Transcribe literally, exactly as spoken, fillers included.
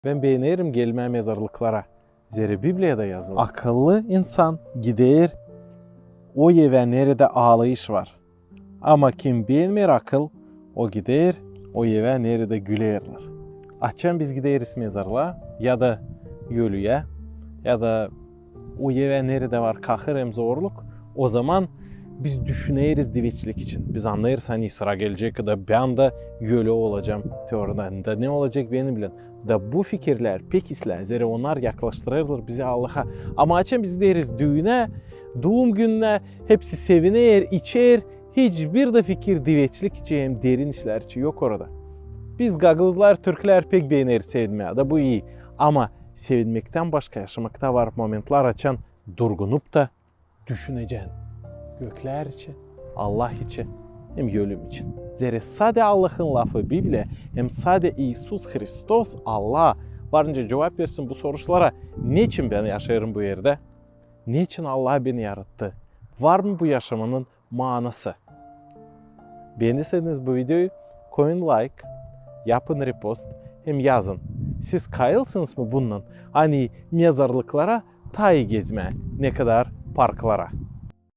Bän beenerim gelmää mezarlıklara. Zerä Bibliyada yazılı: akıllı insan gider o evä, neredä aalayış var. Ama kim beenmeer akıl, o gider o evä, neredä gülerlär. Açan biz gideriz mezarlıa ya da ölüyä, ya da o evä, neredä var kahır hem zorluk, ozaman biz düşüneriz diveçlik için. Biz annêêrız, ani sıra gelecek, da bän dä ölü olacam. Teoriyada, da ne olacek benimnän? Da bu fikirlär pek islää, zerä onnar yaklaştırêrlar bizi Allaha. Ama açan biz gideriz düünä, duum gününä, hepsi seviner, içer, hiçbir dä fikir diveçlik için hem derin işlär için yok orada. Biz gagauzlar, türklär pek beeneriz sevinmää, da bu ii. Ama sevinmektän başka yaşamakta var momentlar, açan durgunup da düşünecän göklär için, Allah için hem ölüm için. Zerä sade Allahın lafı Bibliya hem sade İisus Hristos, Allah var nicä cuvap versin bu soruşlara: neçin bän yaşêêrım bu erdä? Neçin Allah beni yarattı? Var mı bu yaşamanın maanası? Beendiyseniz bu videoyu, koyun layk, yapın repost hem yazın, siz kayılsınız mı bunnan, ani mezarlıklara taa ii gezmää, nekadar parklara.